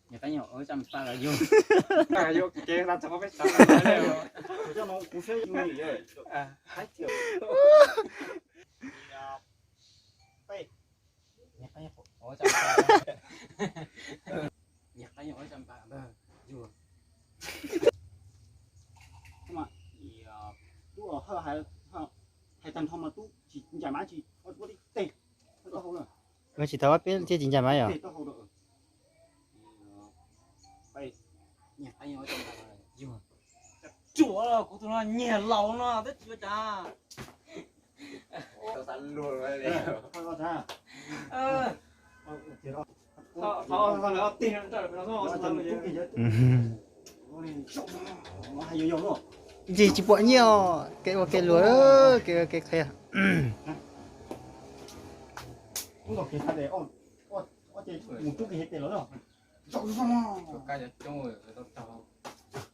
Niag qab nyom ua tsam pab los yug. Yog kev tas txog peb sawv. Niag qab nyom ua tsam pab, niag qab nyom ua tsam pab yug. Tub hais tag nrho mas tub tsis ncaim mas tsis ua tib teg. Tsis tau peb thiaj tsis ncaim mas yom. Tsuav kuv tus no nyiag laus no twb tsis ua cas. Ntsis tsis pom nyiaj os, kev ua kev luag, kev ua kev qhia.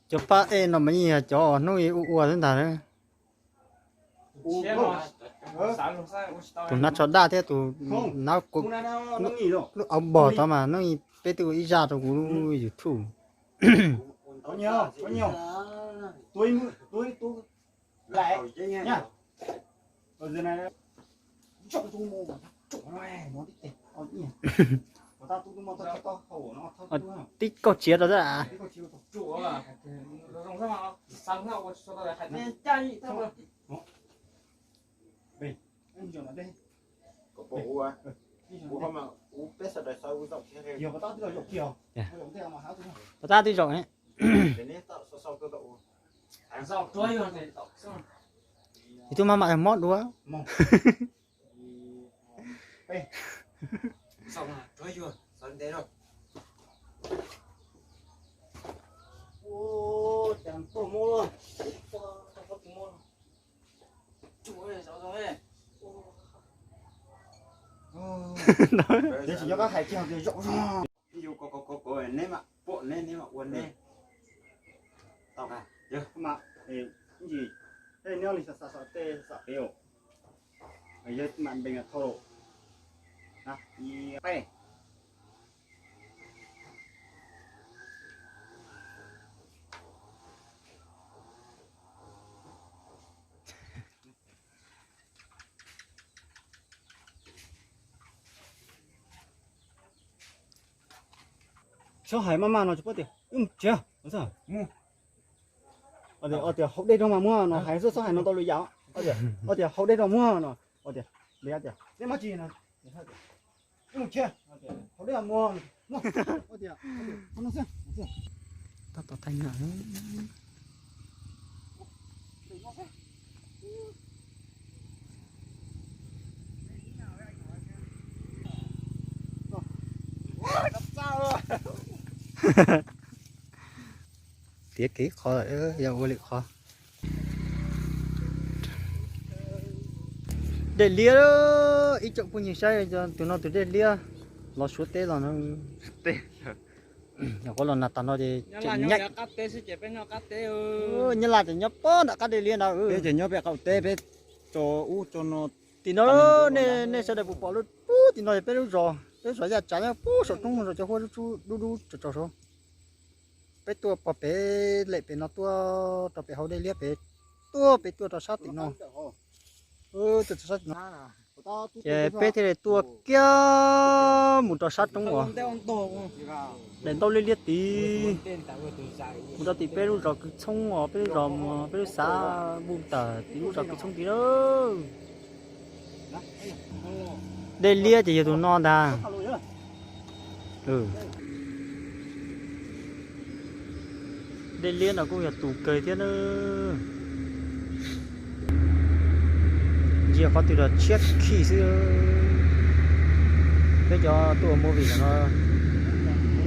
Cov pab ej no mas yeej yog cov hnub ib ua ua xwb ntag. Tus hnav tsho daj thiab tus hnav lub aub npog tod mas hnub ib peb twb ua ib zaj rau kuv lub YouTube. Tib kauj tsiav rau xwb. Pab tab twb zaum. Ib tug maj mam mob dua. Yus ko ko ko ko neb mam pom neb, neb mam ua neb. Tau ka, yog mas, ntsis, tej nyob li xav xav xav tej xav pem os. Yog mam npees thau lawm. Ib, peb. Txhob hais maj maj no tsis paub tias wb mus tsev. Tias haus dej rau mas muag no, hais xwb txhob hais no tau lwm yam. Tias haus dej rau muag no, tias li tias neb muab tsis no, wb mus tsev. Haus dej muag no, tias no xwb. Tab tom thaij na. Tiav kev qhov, yog ua lwm qhov. Dej liab, ib tsoom phooj ywg saib, tus no tus dej liab, los Suav teb los no. Qhov los nag tag no ces nyob Nyab Laj ces nyob pob nram qab dej liab ntawd. Peb ces nyob peb qaum teb, peb tso ub tso no. Tim no, nej sawv daws puas pom lub pub tim no, peb lub zos, peb lub zos Yaj Tsav nyob pub saum roob zos cov huab dub dub tsaus tsaus saud. Peb tuaj pog pem lem pem no tuaj rau pem hauv dej liab pem, tuaj pem tuaj rau sab tim no. Tuaj rau sab tim no. Ces peb thiaj li tuaj kiag mus rau sab roob uas daim ntaub liab liab tid, mus rau tim peb lub zos Kwv Txhoob os, peb lub zos, peb lub xav Npuj Tawm tim lub zos Kwv Txhoob tid lawm. Dej liab ces yog tus no ntag. Dej liab no kuj yog tus kawg thiab na. Ntsia qhov twg los tshiab khij xwb. Peb cov tuaj ua movie no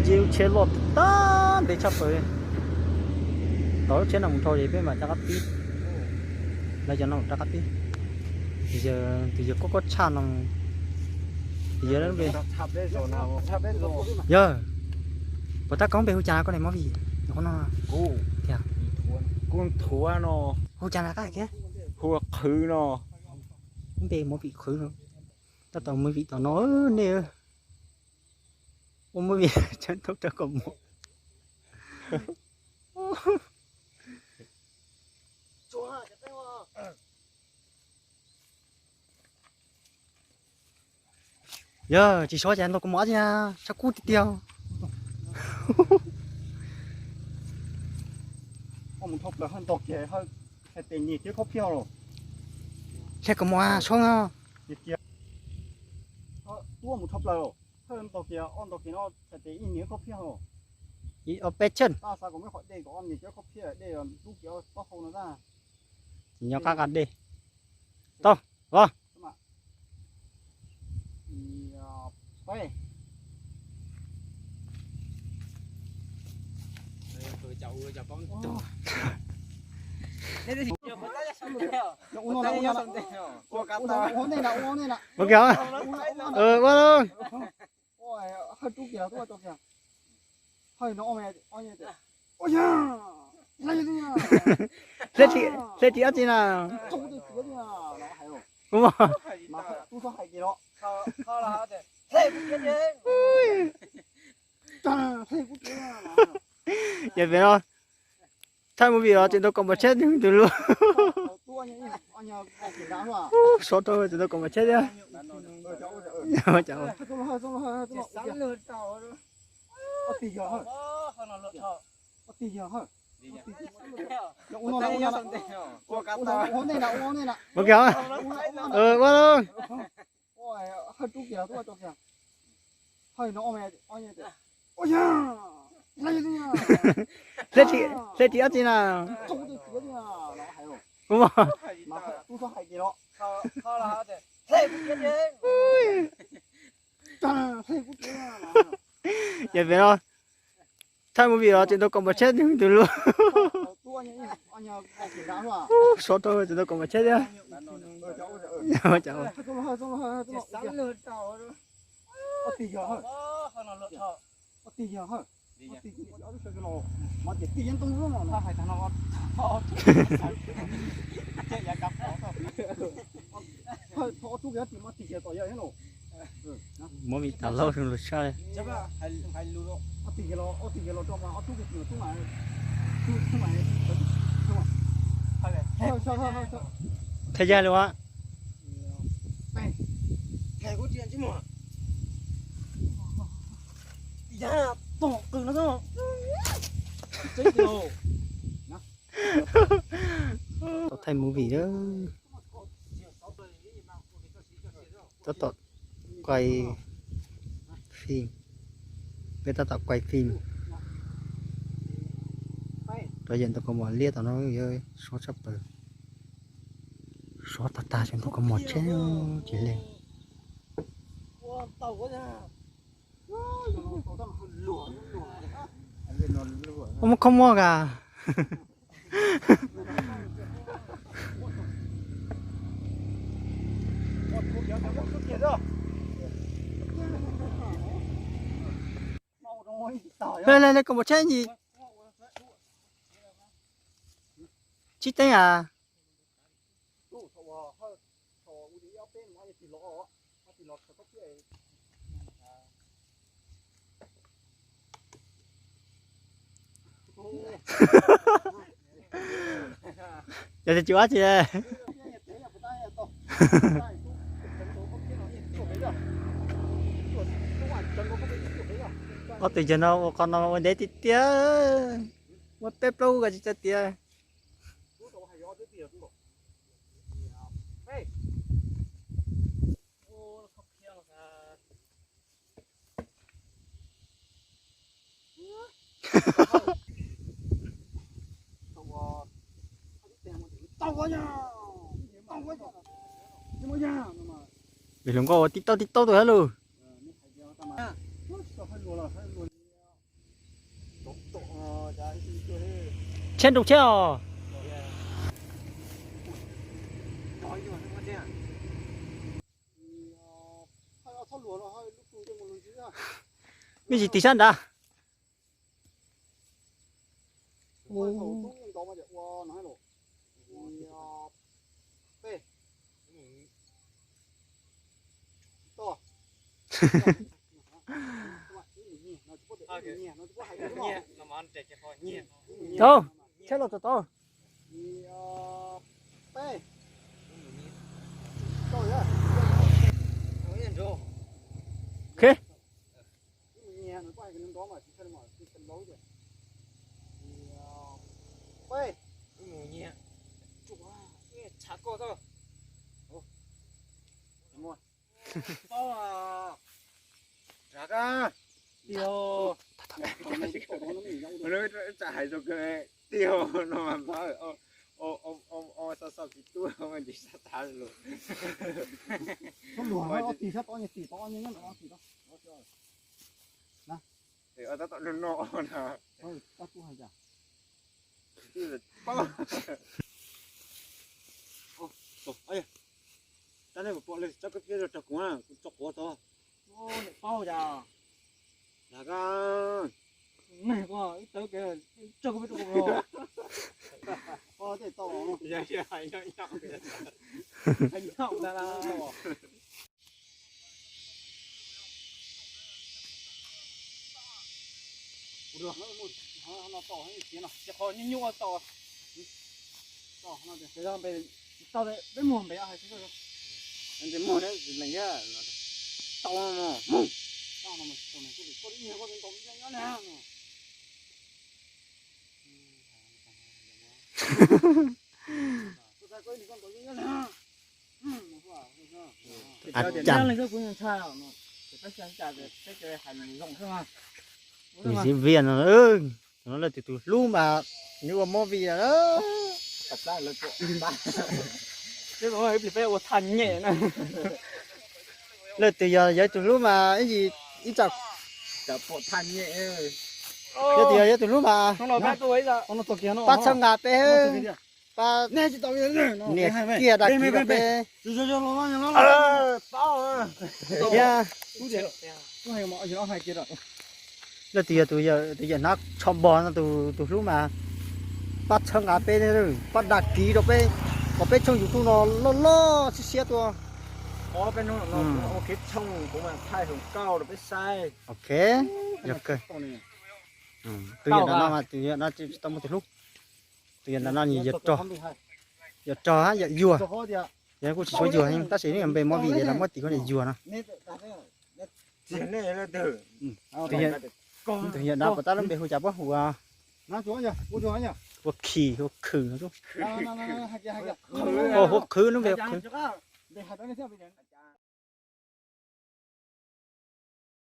ntsia lub tsheb loj tag ntev tshaj plaws. Tau lub tsheb no mus dhau ces peb mam rov qab pib. Lawv cov no rov qab pib. Tus yawg kob kob tshaj no, tus yawg, yawg, puas tab koj npe hu cas koj niam movie? Kuv nthuav no. Hu cas na qab kiag? Hu Qhwv no. Npe movie Qhwv no. Tab tom movie tom no nej. Ua movie tseem tau rau kom mus. Yog tsis suav ces ntaus kaus mom tsi na, sab kub tiag tiag. Mus dhau plaws hawj ntaus kiag hawj, txhais tes nyiag kiag khob phiaj los. Txhais kaus mom suav no. Tub mus dhau plaws hawj ntaus kiag, ob ntaus kiag no txhais tes ib nyiag khob phiaj los. Ib ob peb tsheej. Tab xav kom muaj qhov dej kom ob nyiag kiag khob phiaj dej los rub kiag taub hau no tab. Nyob qab qab dej. Tau, los. Ua kiag, ua los. Hle tsis ob tsi na. Yog pem no, thaij movie los tseem tau kaus mom tsheb tus hlub. Suav rau tseem tau kaus mom tsheb thiab. Ua kiag, ua los. Hle tsis ob tsi na. Yog pem no, thaij movie los tseem tau kaus mom tsheb tus hlub. Suav rau tseem tau kaus mom tsheb thiab. Muab vim tas laub lug saj li. Thaij yag li as. Tau thaij movie a. Tab tom quay phim, peb tab tom quay phim. Rov yawm ntawm kaus mom liab tom no yog suav tshaj plaws. Suav tag tag tseem ntau kaus mom tsheb tsis leej. Ua muab khob muab as. Le le le, kaus mom tsheb ntsis. Tsib teev as. Yog tias tsis ua tsi. Ob tug yawg no ua qhov no ua ntev tiag tiag, muaj peb plaub lub ko tsis txawj tiav. Vim hluas nkauj ua tib taub tib taub tus hab lug. Tsheb nroo tsheb os. Mej tsis tig sab nrad. Tau, tsheb los tau tau. Ok. Tsa hais rau kawg tiag no mas, xav xav tsis tub mas tsis xav xav lus. Tab tom no no na. Tab nej puas pom lawv tso koj peb rau kuv, kuv tso quav tod. Paub cas. Dag koj. Ib tawb kev tso koj peb rau kuv. Yog, yog, yog, yog. Qhov nyuaj nyuaj tau, tau peb mus pem hais tsis muag leej thiab, tau no mus. Ib pliag no, no lawv tus tus hlub mas nws ua movie lawm. Peb ua thaj nyem na. Lawv tus yog yog tus hlub mas ib yim ib txoj, yog tus yog yog tus hlub mas pab txhawb nqa peb, pab nias kiag dag kiv rau peb. Lawv tus yog tus yawm hnav tsho npog no tus hlub mas pab txhawb nqa peb, pab dag kiv rau peb, kom peb tshooj YouTube no loj loj siab siab tuaj. Ok, yog kawg. Tus yawm ntawm no mas tus yawm no tsis tau muaj tus hlub. Tus yawm ntawm no nws yawm rog, yawm rog yawm yuag. Yog kuj tsis tshua yuag heev tab sis npe movie los muab tis hu tias yuag no. Tus yawm no puas tab lub npe hu cas puab hu ua, ua khis ua khwm no. Hu ua khwv, lub npe hu ua khwv.